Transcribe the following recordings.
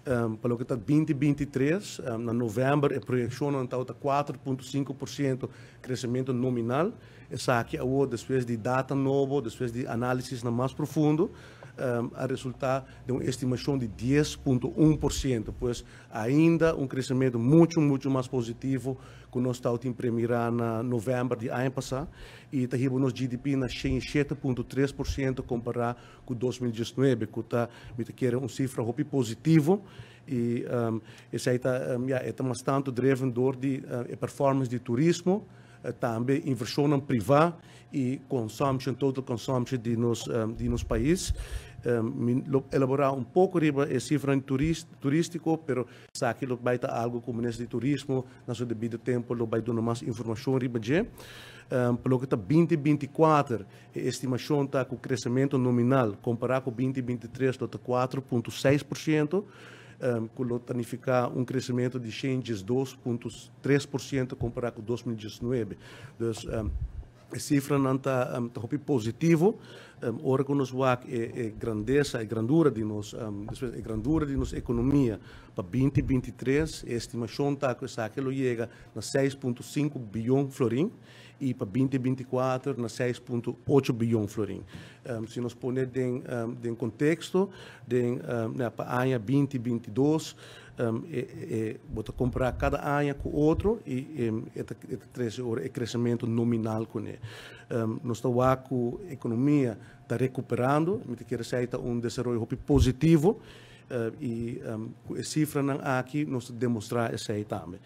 Pa loke ta 2023, na novèmber e proyekshon ta 4,5% kresementu nominal. Esaki awor, despues di data nobo, despues di análisis mas profundo, a resultá den un estimashon di 10,1%. Pues ainda un kresementu muchu, muchu mas positivo ku nos tabatin premirá na novèmber di aña pasá i ta hiba nos GDP na 107,3% kompará ku 2019, ku ta, mi ta kere, un sifra hopi positivo i esei ta, ja, ta mas tantu driven door di performance di turismo, tambe invershon privá i consumption, total consumption di nos pais. Mi elaborá un poko riba e sifra turístiko, pero esaki lo bai ta algu ku Minister di Turismo na su debido tempu lo bai duna mas informashon riba dje. Pa loke ta 2024, e estimashon ta ku kresementu nominal kompará ku 2023 lo ta 4,6%, ku lo signifiká un kresementu di 102,3% kompará ku 2019. Dus e sifranan ta ta positivo. Ora ku nos wak e grandesa, e grandura di nos, e grandura di nos ekonomia pa 2023, e estimashon ta ku esaki lo yega na 6,5 bion florin i pa 2024 na 6,8 bion florin. Si nos pone den konteksto, den, pa aña 2022, e bo ta kompará kada aña ku otro i e kresementu nominal kuné. Nos ta ku ekonomia ta rekuperando, mi ta kere ta un desaroyo positivo i e sifranan aki nos ta demostrá esei tambe.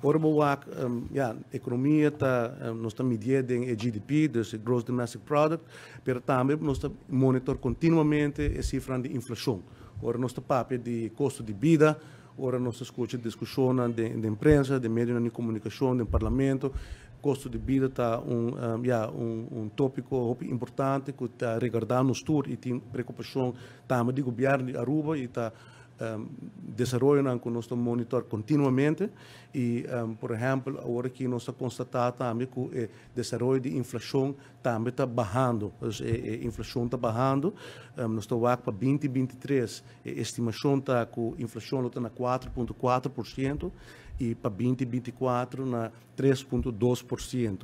Ora bo wak, ja, ekonomia ta, nos ta midi den GDP, dus Gross Domestic Product, pero tambe nos ta monitor kontinuamente e sifra di inflashon. Ora nos ta papia di kosto di bida, ora nos ta skucha diskushon di prensa, di medio di komunikashon, di parlamento, kosto di bida ta ja, un tópiko importante ku ta regardá nos tur i tin preokupashon tambe di gobièrnu di Aruba i ta desaroyo ku nos ta monitor kontinuamente i, por ehèmpel, awor ku nos ta konstatá tambe ku e desaroyo di inflashon tambe ta bahando, e inflashon ta bahando. Nos ta pa 2023, e estimashon ta ku inflashon ta na 4,4% i pa 2024 na 3,2%.